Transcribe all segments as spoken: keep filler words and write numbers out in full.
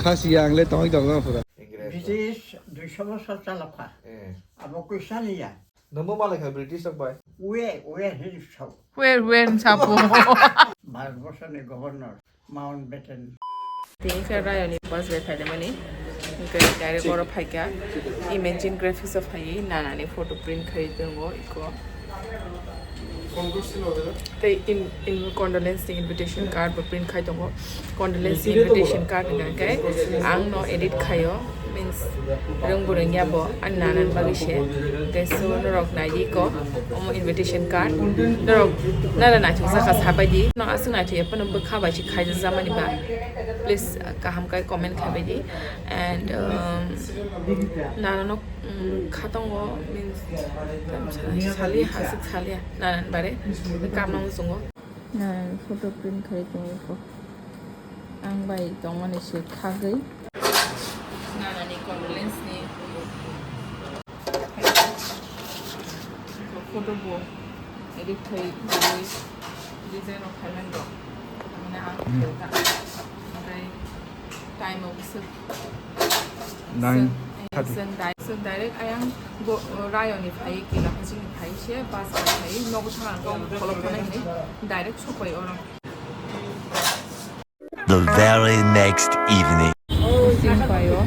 Khasi ya ang le tongwi tong no pura. British duiso bosor chalokha. Eh. Abo kuisani ya. Nungbo malai kha British rok bai. Ue, ue hin sao. Where, where hin sapo. Bharat borsoni governor Mountbatten. Tini khe Rayoni bus bai phaidimani. Hwnkhe direct oro phaikha. Imagine Graphics o phaiwi nanani photo print khai tongo iko. Tei in, in condolence ni invitation card bo print khai tongo. Condolence ni invitation card hwnkha khe ang no edit khaio, means rwng bo rwngya bo ani nanani bagwi se. Hwnkhe so norok naidi ko omo invitation card. Norok nana naithok jaka sabaidi. No aswk naithok ya phano bwkha bai se khaijak jamani ba. Please, uh, kaham kai comment khaibaidi. And, um, nana no, um, khatongo, means, sali, hasik sali, nana bare, kamna muchungo. Nana photo print khai tongo ko. Ang bai tongmani se khagwi. Nana ni condolence ni. Photo bo edit khai, design rok khaiman rok. Mane ang khaio ta. Omotai time o bwswk. Nine thirty. So, so di-, so direct ayang go, Rayoni phai, kila hajini phai se, bus bai phai, nogo thang ang kok kholop phano hinwi direct sopai oro. The very next evening. Sing paio.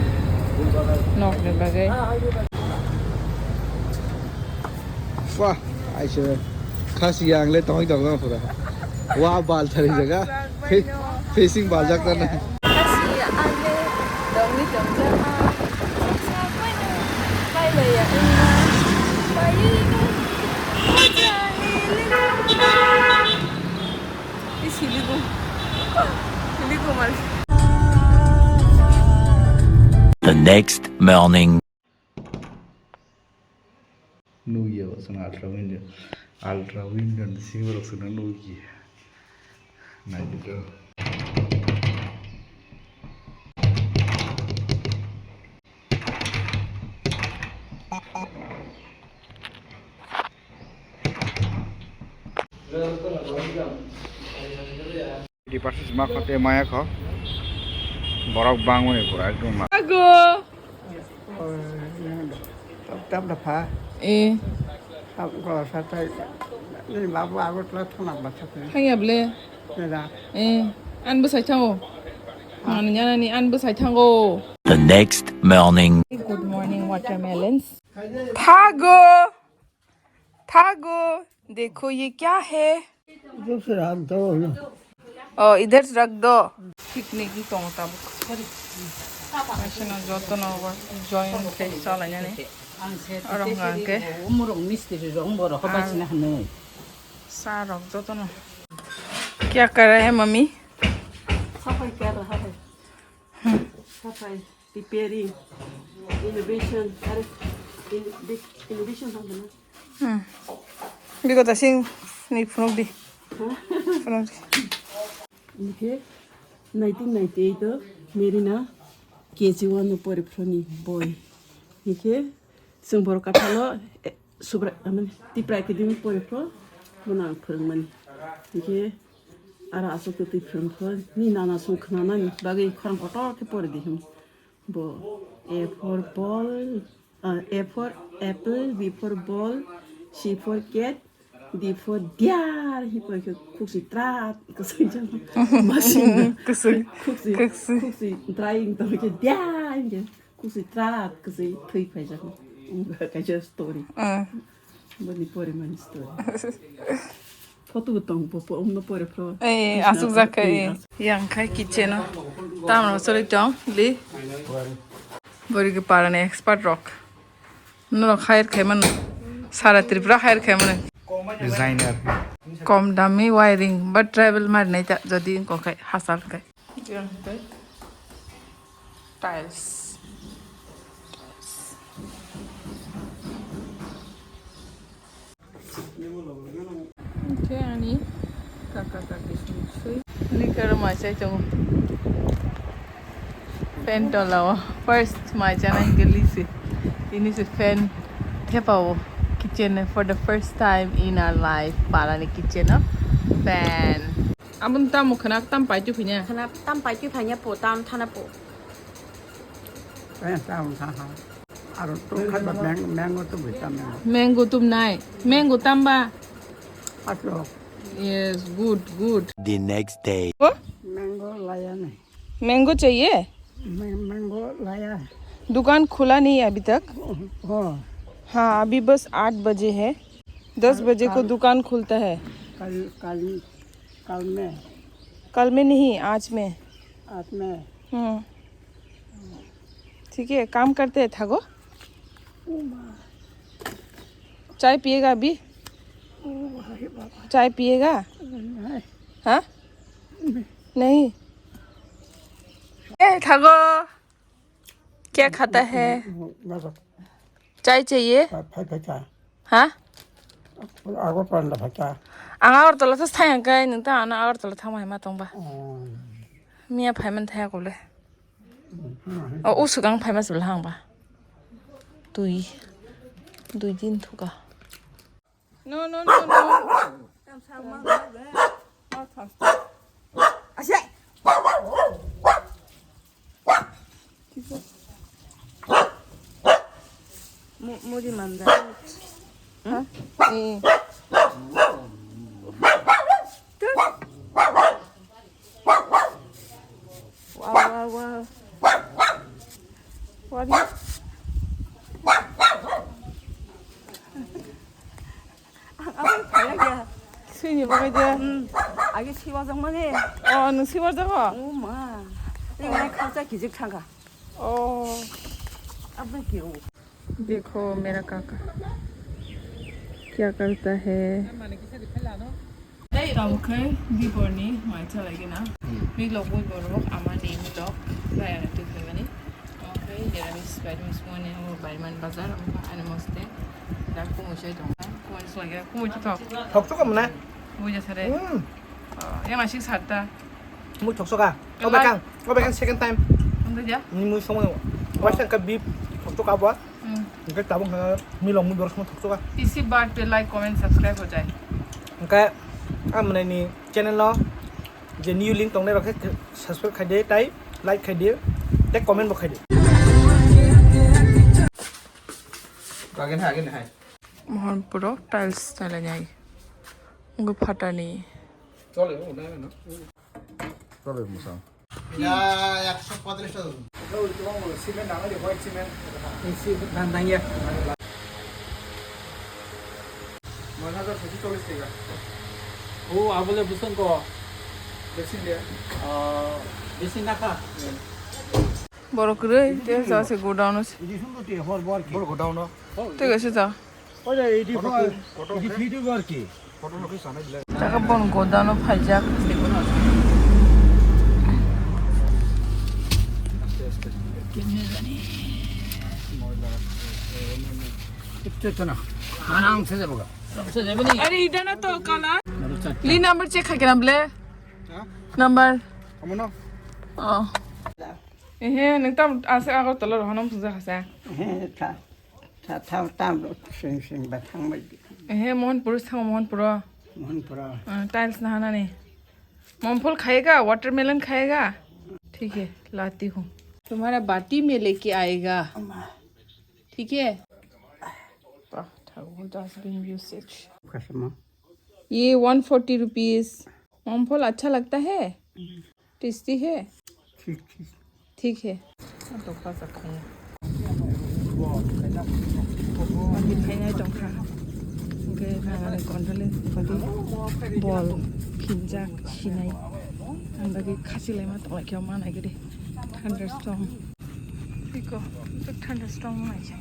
Nokni bagwi. Wah, aise khasi yang le tongwi tong pura. Wah, bal thari jaga. Fe-, facing bal jak tana. Khasi ang le tongwi tong jama. Saksa paino. Pai lai ya ina. Pai ina. Isi ligo. Ligo mal. The next morning. Nugya, o chwng ultra window, ultra window ni simi rok chwngno nugya. Naidi to. Di percent ma khote maya kho. Borok bangmani pura ekdom ma. Ago. Tam da pha. Eh. Tam ko sa tai. Ni babu ago tla thona ba sa tai. Thangya ble. Ne da. Eh. An bwsai thango. Mani nyana ni an bwsai thango. The next morning. Good morning, watermelons. Thago. Thago. Dekho ye kya hai? Dusra dol. Oh, idhar se rakh do. Picnic ni tongo tabuk. Asino jotono join khe chalainani. Oro hwnkha hwnkhe. Umurok mistiri rok, umborok hwbai sina hwnwi. Sa rok jotono. Kya kar rahe hai, mummy? Safai kar raha hai. Hmm. Safai, preparing, innovation, are, in-, innovation hwnkhana. Hmm. Bigo ta sing ni phunuk di. Ha? Phunuk di. Hingkhe nineteen ninety-eight o Merina K G one o pori phroni boy. Hingkhe chwng borok kathalo, eh, Subra, amani, Tipra Academy pori phro, bono ang phwrwngmani. Hingkhe aro aswk twi phwrwng phro, ni nana song khwnanani bagwi khorang kotor khe pori di hwn. Bo A for ball, uh, A for apple, B for ball, C for cat, D for deer, hi pore khe khuksi trat, kwswi jang. Masing. Kwswi. Khuksi, khuksi. Khuksi trai wng tong khe deer, hingkhe khuksi trat, kwswi thwi phaijak. Wngkha kaisa story. Ah. Boni pore mani story. Photo bo tong, bo, bo, omno pore phro. Eh, aswk jak kha, eh. Yang khai kitchen o. Tamno choli tong, li. Bori ke parani expert rok. Norok hire khai mano. Sara Tripura hire khai mano. Designer. Kom dami wiring, but tribal mar nai ta, jodi ko khai, hasal khai. Tiles. Hwnkhe ani kaka kaki swi. Likar mai chai tongo. Fan tola o. First mai chana hwnkhe lisi. Tini se fan thepa o. Kitchen for the first time in our life. Parani kitchen o. Fan. Aboni tamo khwna tam pai tu phinya. Khwna tam pai tu phinya po, tam thana po. Kaya tahu saha. Aro tu khat ba mang-, mango tu bisa mango. Mango tum nai. Mango tamba. Aslo. Yes, good, good. The next day. Mango laya nahi. Mango chahiye? Mang-, mango laya. दुकान खुला नहीं है अभी तक। Oh. हाँ, अभी बस आठ बजे है। दस बजे को दुकान खुलता है। कल, कल, कल में। कल में नहीं, आज में। आज में। हम्म। ठीक है, काम करते हैं, थागो। ओ माँ। चाय पिएगा अभी? ओ भाई बाबा। चाय पिएगा? नहीं। हाँ? नहीं। नहीं। ए, थागो। क्या खाता है? बाबा। चाय चाहिए? फा-, फा-, फा-, चाय। हाँ? आगो पांडा फा-, चाय। Ang Agartala tha thai ang kai, nung ta ano Agartala thang mai ma tong ba. Oh. Miya phai man thai ko le. Oh, usuk ang phai ma sibla hang ba. Dui. Dui din thuka. No, no, no, no. Mu-, muri manda. Hah? Eh. Wow, wow, wow. What is? Ang abang kaya kaya. Sini bagay dia. Hmm. Agi siwa jang mani. Oh, nung siwa jang ko? Oh ma. Ini kaya kau cak kijik thangka. Oh. Abang kiro. देखो मेरा काका क्या करता है। Tabuk khe biborni mai chalai gina. Milok bui borok amani milok raya twi phaimani. Omo khe jera mis bai mis mone o baiman bazar omo ani moste. Da kumui sai tong. Kumui sai tong. Kumui thok. Thok thok amna. Bui ja sare. Hmm. Oh, yang asik sarta. Mui thoksoka. O bekang, o bekang second time. Amda ja? Ni mui songo. Waisa ka bip thoksoka bo. Hmm. Engke tabung ha milong mui borok songo thoksoka. Tisi birthday like, comment, subscribe ho jai. Engke amne ni channel no je new link tongnai rok khe subscribe khai de tai like khai de tai comment bo khai de. Again hai, again hai. Mohon puro tiles chalai nai. Ungu phatani. Chole, o nai no. Chole, musang. Ya, একশো পঁয়তাল্লিশ টাকা দেবো। Cement nang, white cement. Isi nang, nang ya. নয় হাজার ছয়শো চল্লিশ টাকা। ও, abole busong ko. বেশি দে। আহ, বেশি না খা। বড় করে, ঠিক আছে, গোডাউন আছে। এই যে সুন্দর তুই, হর বর কি? বড় গোডাউন। ঠিক আছে, যা। Oye, edi photo, edi video ar ki? Taka bon godano phaijak. Kitte to na. Aram se jabo ga. Are, ida na to kala. Li number check khai kena ble. Ha? Number. Amo no? Oh. Ehe, nang tam ase Agartala rohonam puja khasa. He, ta. Tha-, tha-, tam sing sing ba thang bai di. Ehe, Mohanpur thang Mohanpur. Mohanpur. Ah, tiles na hana ni. Mohanpur khayega, watermelon khayega? ठीक है, लाती हूँ। तुम्हारा बाटी में लेके आएगा। Ama. ठीक है? वाह, ठाकुर dustbin usage। Kasama. ये वन फोर्टी रुपीस। Mohanpur अच्छा लगता है? Tasty है? ठीक, ठीक। ठीक है। Mati phainai tongkha. Hwnkhe nangani control bagwi bol phinjak sinai. Ang bagwi khasi laima tonglaikhe manai gede. Thunderstorm. Iko, thunderstorm naikhe.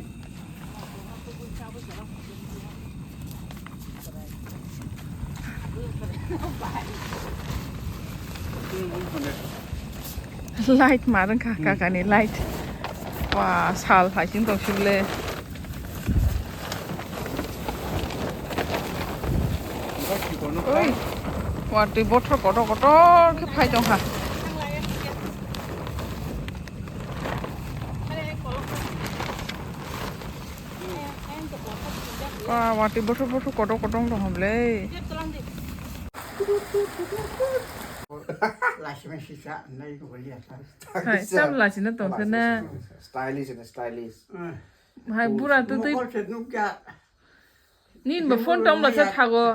Light ma rwngkha kakani light. Wa sal hai chwng tong sibole. Oi, watwi bothor kotor kotor khe phai tongkha. Ba, watwi bothor bothor kotor kotor wng tongkha bwle. Lasima sisa nai ko liya sa. Hai, tam lasina tong khe na. Stylish and stylish. Eh. Hai, bura tu tui. Mokol se nukya. Nin ba phone tong la sa thago.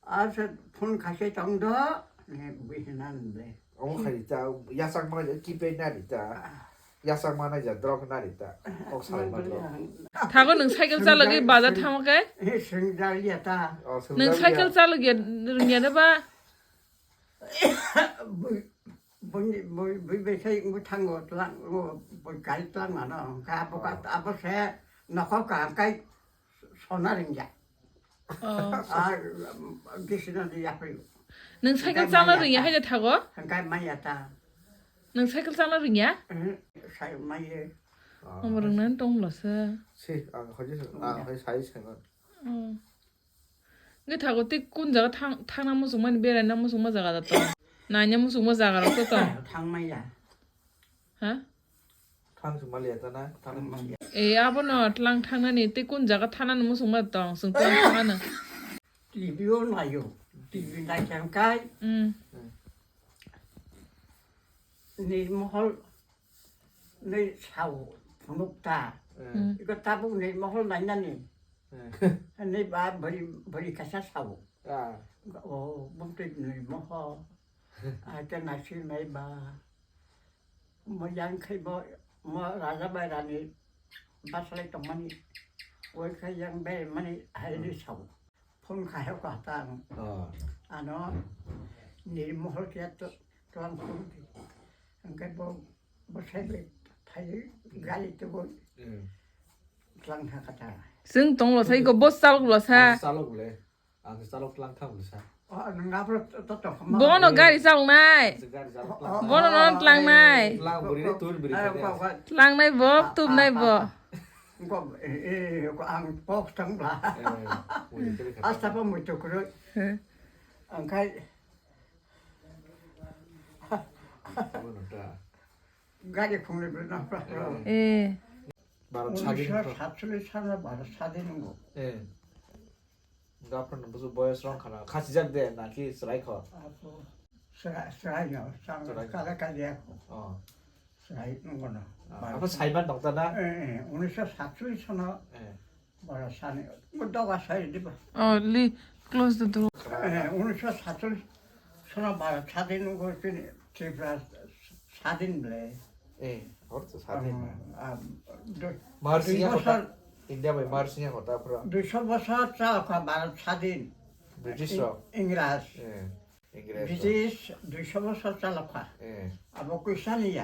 A se phone khaise tong do. Ne bui hinan de. Omo khai ta, yasak ma keypad na ri ta. Yasak ma na ja drok na ri ta. Kok salai ma drok. Thago nwng cycle chalogwi bazar thangma khe? Eh, swngjak liya ta. Oh, swngjak liya. Nwng cycle chalogwi rwngya na ba? Bui, bui, bui, bui bai sai bui thango tlang, bui gari tlang mano. Ka abo ka, abo se nokho ka kai sona ringya. Oh. Ah, gisina de yapri. Nwng cycle chalna rwngya hai de thago? Hangkai maya ta. Nwng cycle chalna rwngya? Eh, sai maya. Omo rwngna tong bwlasa. Si, ang hoi se, ang hoi sai se. Oh. Hwnkhe thago tei kun jaga thang-, thangna muchungmani, beraina muchungma jaga da tong? Naina muchungma jaga rok to tong? Thangmaya. Ha? Thang se maliya ta na, thang maliya. E, abono tlang thangnani tei kun jaga thanani muchungma tong, chwng tlang thangano. T V o naio, T V nai thangkai. Mm. Nirmohol ni sao phunuk ta. Mm. Iko tabuk Nirmohol nainani. Eh. Ni ba bari, bari kasa sao. Ah. O, bumtwi Nirmohol. Ake nasi nai ba. Mo yang khai bo, mo raja bai rani basalai tongmani. Oi khai yang bai mani hai ni sao. Phone khai ho ka ta ang. Oh. Ano, Nirmohol khe to, to ang phone di. Ang khai bo, bo sai bai phai gari to bo. Hmm. Tlang tha kata. Chwng tonglo sa, iko bus chalok lo sa. Bus chalok le. Ang se chalok tlang tha bwle sa. Oh, nwng aphuru to, to, to, khama. Bono gari chaloknai. Se gari chalok tlang. Bono non tlangnai. Tlang buri re, tur buri re. Tlangnai bo, tubnai bo. Ko, eh, eh, ko ang kok tang bla. Eh, buri re. Asta pa mui to kuro. He. Ang khai. Bono ta. Gari khungle bla na. Eh. Baro sadin. Unisho satcholish sano baro sadin ngo. Eh. Gapran busu boyos rong khana khachijak de naki chwrai kho? Apo, chwrai, chwrai no, chwrai. Kala kali ako. Oh. Chwrai nungo no. Ah, apo saiman dong ta na? Eh, eh, unisho satcholish sano. Eh. Bara sani, mo doga sai diba. Oh, Lee, close the door. Eh, unisho satcholish sano bara sadin nungo chini Tripura sadin ble. Eh, hor to sadin. Um, um, do-, Maharshi dui ya bosor kota. India bai Maharshi ya kota pura. Duisho bosor chalokha Bharat sadin. British rok. Ing-, Ingras. Eh, Ingres rok. British duisho bosor chalokha. Eh. Abo kuisani ya.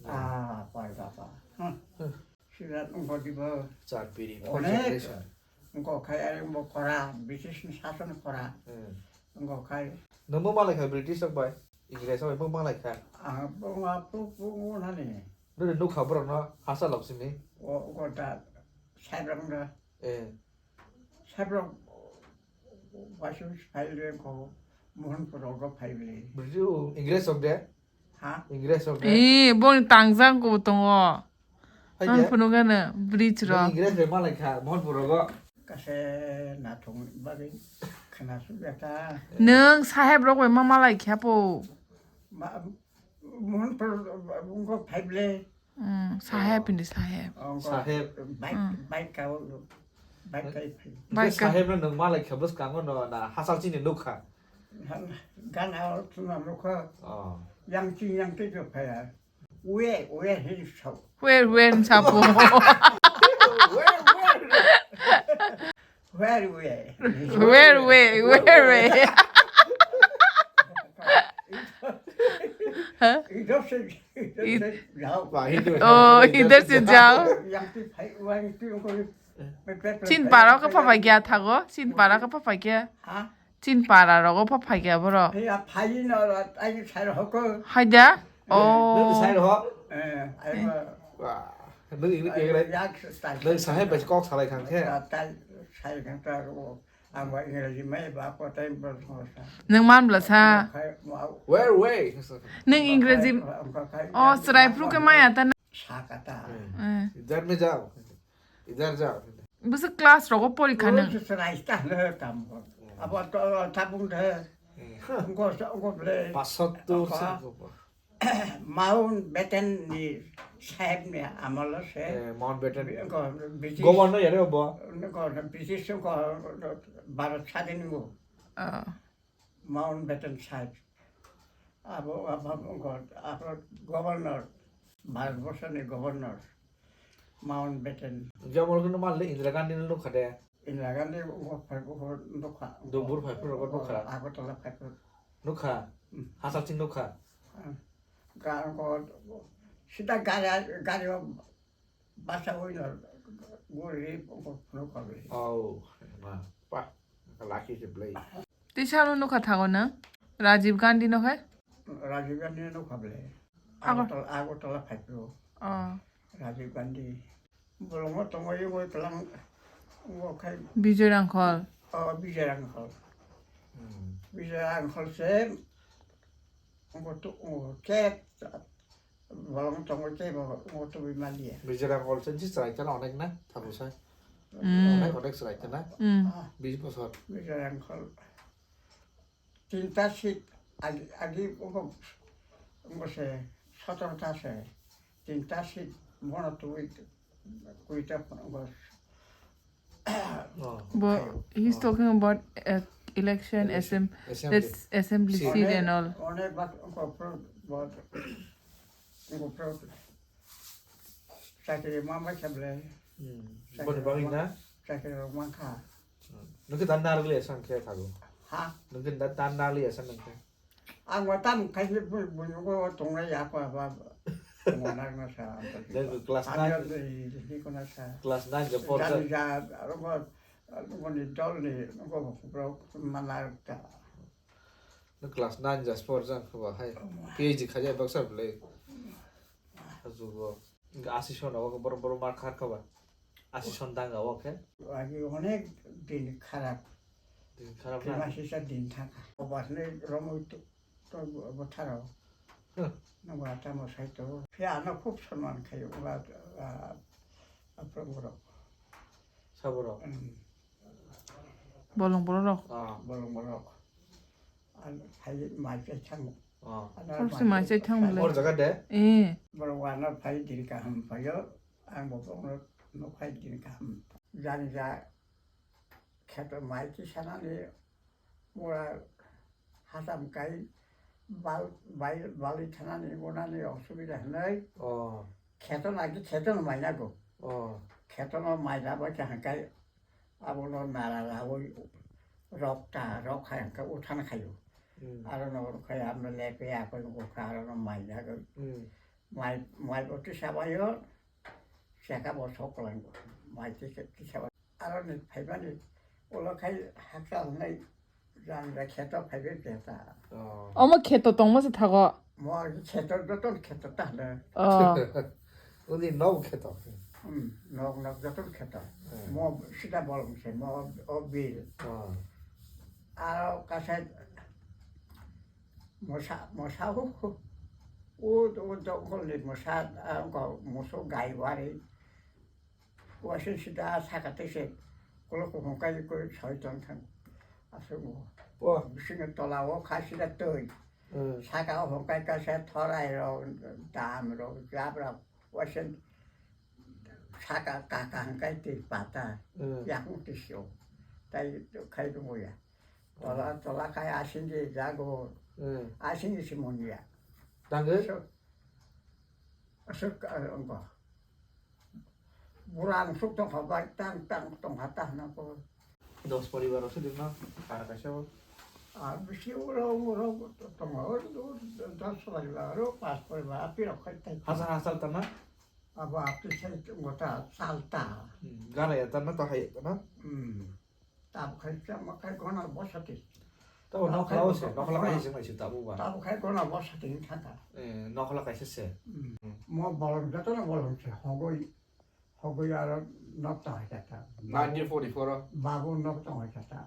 Eh. Ah, pai baba. Hmm. Huh. Sira nungko dibo. Char piri, four generation. Nungko khai ari bo kora, British ni sason kora. Eh. Nungko khai. Nungbo malai kha British rok bai. Ingres bai bo malai kha. Ah, bo ma pu pu nani. Nini nukha borok no hasa lok simi. O, o da, Saibrang da. Eh. Saibrang, wasu phai le ko, Mohanpur rogo phai le. British, Ingres rok de? Ha? Ingres rok de? Eh, boni tangjak ko tongo. Hai de? Ang phunukgano bridge rok. Ingres rok malai kha, Mohanpur rogo. Kase nathong bagwi khana sugya ta. Nwng saheb rok bai ma malai kha po. Ma, Mohanpur, wngkha phaible. Mm, saheb hindi saheb. Wngkha saheb. Bike, mm, bike ka, bike kai phai. Bike ka. Saheb no nwng malai kha bwskango no na hachal chini nukha. Gan hal tuna nukha. Oh. Yang ching yang tei phai. Where, where he so. Where, where sapo. Where, where? Where, where? Where, where, where, where? Huh? Idhar se, idhar se jao. Oh, idhar se jao. Yang ti phai, wang ti ko. Chin para ka papa kya thago? Chin para ka papa kya? Ha? Chin para rogo pha phaikya boro. He a phai no, ai sai ro ko. Haida? Oh. Nung sai ro. Eh, ai ma. Wah. Nung ini kira. Yak sai. Nung sahai bai kok salai khang khe. Tai sai khang ta ro. Ang ba English mai ba ko tai ba ko sa. Nung man bla sa. Where way? Nung English. Oh, serai pru ke maya ta. Sa kata. Eh. Idhar mein jao. Idhar jao. Bwswk class rogo porikha nwng? Abo to tabung de. Wngkha, wngkha bwle. Pasattur Apa. Mountbatten ni saheb ni amolo se. Eh, Mountbatten. Wngkha British. Governor yare obo. Wngkha British wngkha Bharat sadin wngkha. Ah. Mountbatten saheb. Abo, abo, abo, abo governor, Bharat borsho ni governor, Mountbatten. Jemon khe nukha le Indira Gandhi no nukha de. Indira Gandhi wngkha phai, wngkha nukha. Dumbur phai phuru wngkha nukha. Agartala phai phuru. Nukha. Hmm. Hachal sing nukha. Hmm. Ga, wngkha sida gari, gari o Basa ui no guri phunuk kha bwle. Oh, ma, pa, lucky se bwle. Tei salo nukha thago na? Rajiv Gandhi no khai? Rajiv Gandhi no nukha bwle. Ago- Agartala, Agartala phai phuru. Oh. Rajiv Gandhi. Bolongo tongo yungoi tlang, wngkha khai. Bijoy Rangkhol. Oh, Bijoy Rangkhol. Hmm. Bijoy Rangkhol se, wngkha tu, wngkha khe, Bolong tongo tei bo, bo tubui maliya. Bijara Rangkhol se chwrai kheno onek na, thabu sai. Mm. Onek, onek chwrai kheno. Mm. Ah. Bis bosor. Bijara Rangkhol. Tinta seat agi, agi bo, bo se sotoro ta se. Tinta seat bono tubui kuita bo. Oh. But he's talking about, uh, election, Election. Assem-, Assembly. That's assembly Seat. Seat and all. Onek, onek bak, wngkha pro-, but, wngkha pro-, chakri ma mai kha bwle. Hmm. Chakri Boni bagwi ma-, na? Chakri rok mankha. Hmm. Nokhe dan narwkle sang khe thago. Ha? Nokhe dan, dan narwkle sang nokhe. Ang bo tamo khai se bui, bui nugo tongnai ya koi ba. Mo nang na sa. Nang class nine. Ang ya ni, ni ko na sa. Class nine je por Jani ja. Ja, aro bo, aro bo ni dol ni, bo, bo, mana ta. Nang class nine ja sport jang ko ba hai. Oh, my. P H D khaja baksa bwle. Ajugo. Asi sona wa bor bor mar khar ka ba. Asi son dang ga wa khe. Agi onek din kharap. Din kharap na? Twi masi sa din thangkha. Obasne romoi to, to botharo. Huh. Nangba tamo sai to. Phiya ano khub sonman khayo, oba, ah, aphuru borok. Saborok? Hmm. Bolong borok? Ah. Bolong borok. Ano phai mai chai thang. Ah. Ano Hor se mai mai chai thang phai. Bole. Hor jaga de? Eh. Borok ano phai din kaham phaio. Ang bo borok no phai din kaham. Jani ja kheto mai tisanani mura hasam kai bal, bai, bali thanani monani osubida hinwi. Oh. Kheto nagi kheto no mai nago. Oh. Kheto no mai na bai kha hangkai abono nara rawi rok ta, rok hai hangkai uthana khayo. Hmm. Aro no khai amno lepe akoi ko kha aro no mai nago. Hmm. Mai, mai bo tisa bayo, seka bo sok lang, mai tisa, tisa bayo. Aro ni phaimani, ulo khai haksa hwnai, jang ja kheto phaibai beta. Oh. Omo kheto tongma se thago. Mo kheto, joto kheto ta hwnwi. Oh. Uni nog kheto. Hmm, nog, nog joto kheto. Hmm. Mo sida bolong se, mo o bil. Oh. Aro kasai, Mosa, mosa, o, o, o jongol ni mosa, ah, wngkha moso gai wari. Waisa sida saka tese, kolo ko hongkai ko soi tong thang. Aswk o. O. Bisingo tola o kha sida twi. Hmm. Saka o hongkai kaisa thorai rok, dam rok, jab rok, waisa saka kaka hongkai twi pata. Hmm. Yakung twi sio. Tai khai rung ya. Tola, tola khai asing di jago. Hmm. Asing di simon ya. Tangke? Aswk, aswk, ah, wngkha. Bura ang suk tongkha bai tang tang tongkha ta hwnna ko. Dos poribar rok se dino, para kaisa o. Ah, bisi uro, uro tongo, uro dos poribar, uro pas poribar, api rok khai tai. Hasa hasa ta na? Abo api sai tongo ta, sal ta. Hmm, gara ya ta na, ta hai ta na? Hmm. Tabuk khai chama khai gona bosati. Tabo nokhla o se, nokhla kaisa se mai se tabo ba. Tabuk khai gona bosati wng thangkha. Eh, nokhla kaisa se. Hmm. Hmm. Mo bolong jotono bolong se, hogoi, hogoi aro nok tong hai kha ta. Nineteen forty-four o. Babu nok tong hai kha ta.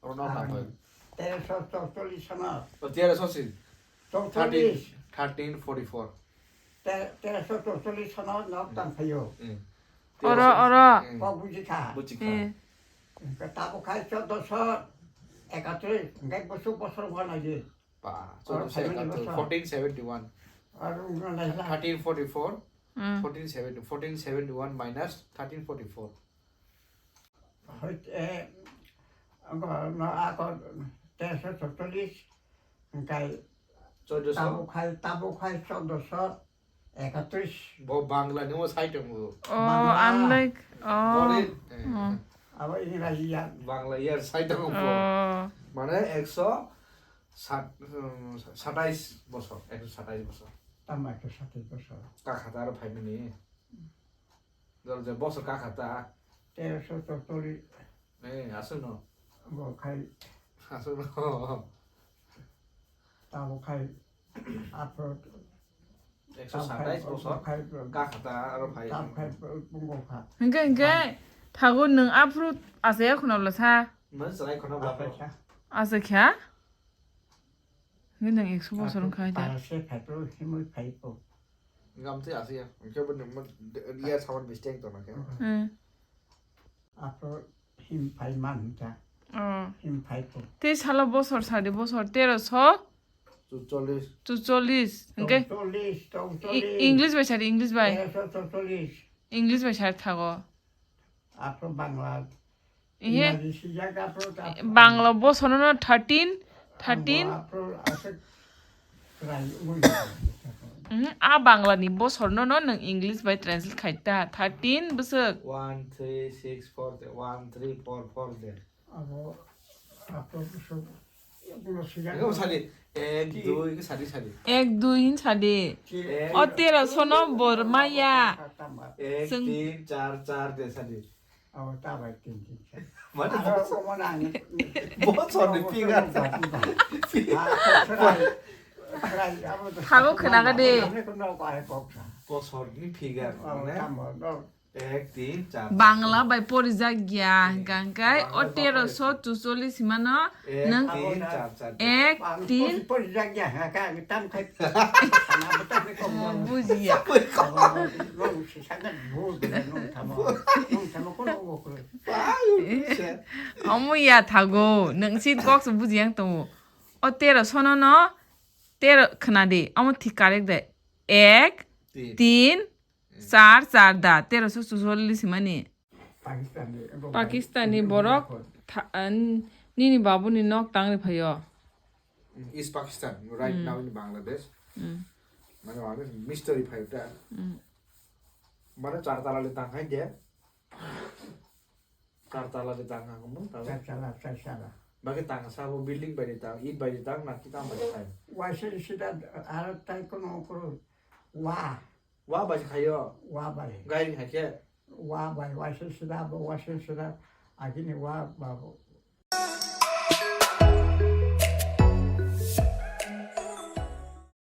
Oro nok tong hai. Teroso chorchollis sono. O teroso sin. Chorchollis. Thirteen, thirteen forty-four. Te-, teroso chorchollis sono nok tong phaio. Hmm. Oro, oro. Hmm. Kok buji kha. Buji kha. Eh. Hingke tabuk khai choddoso Ekatris, hingke bosok bosor wanaidi. Ba, Oro chwdosho family ekatur, bosor. Fourteen seventy one. Aro wngna laila. Thirteen forty four. Mm. Fourteen seventy, fourteen seventy one minus thirteen forty four. Hoi, eh, ang ko, no, ako, teso chotolish, hingke Chwdosho. Tabo khai, tabo khai chotosho. Ekatris. Bo Bangla ni o sai tongo. Oh, Bangla. I'm like, oh. Borin. Eh. Oh. Abo Ingraji ya. Bangla year sai tongo bo. Oh. Mane ekso sat, um, satais bosor, ekso satais bosor. Tamo ekso satais bosor. Kakhata aro phaimani. Dol je bosor kakhata. Teroso chotolish. Eh, aswkno. Bo khai. Aswkno. Tamo khai aphro. Ekso satais bosor kakhata aro phai. Tam khai pungo kha. Hingke, hingke, thago nwng aphro asa ya khuna bwla sa? Nwng chwrai khuna bwla Asa kha? Hingke nwng ekso bosor wngkha hai da. Para se phai pro, himui phai pro. Gam twi asa ya. Hingke bo nwng mo, ya saman mistake to na khe. Hmm. Aphro him phai man hingkha. Oh. Him phai po. Tei salo bosor sadi bosor teroso? Chucholish. Chucholish. Hingke Chongcholish, I-, chongcholish. English bai sadi, English bai. Teroso chongcholish. English bai sadi thago. Aphro Bangla. Ihe. Ingraji sijak aphro ta- Bangla bosor no thirteen, thirteen. Ang bo aphro aswk Try, ui. Mhm, a Bangla ni bosor no, no nwng English bai translate khai ta. Thirteen bwswk. One, three, six, four, one, three, four, four de. Abo, abo bwswk, abo sida. Eko sadi, ek, dui, eko sadi, sadi. Ek, dui hin sadi. Ek. O teroso no bor maya. Ek, Sing- tin, char, char de sadi. Abo ta bai tin tin sa. Mane aro bosor, omo nang ni. Bosor ni figure. Thago khwnaga de. Bosor ni figure, mane? Ek, tin, char. Bangla bai porijak ya, hingka hingkai o teroso chucholish himano. Ek, nwng tin, char, char. Ek, tin. Pori, pori jak ya, ha, ka, tam khai. Sana betul ni kok. Oh, bujiya. Nong si sana bu de nong tamo. Nong tamo kono wo ko. Omo ya thago, nwng si kok se bujiyang tongo. O teroso no no, tero khna di, omo thik correct de. Ek, tin, tin, char, char da, teroso chucholish himani. Pakistani, Pakistani borok tha-, an-, nini babuni nok tangri phaio. East Pakistan, right now in Bangladesh. Mm. Mane, mane mystery phaio ta. Mm. Mane char tala le tang hai de. Char tala le tang ha mo ta. Char tala, char tala. Bagi tang sa bo building bai de tang, it bai de tang, na ki tang bai de tang. Waisa sida aro tai kono koro wa. Wa bai se khaio. Wa bai. Gairing hai khe. Wa bai, waisa sida bo, waisa sida. Agini wa ba bo.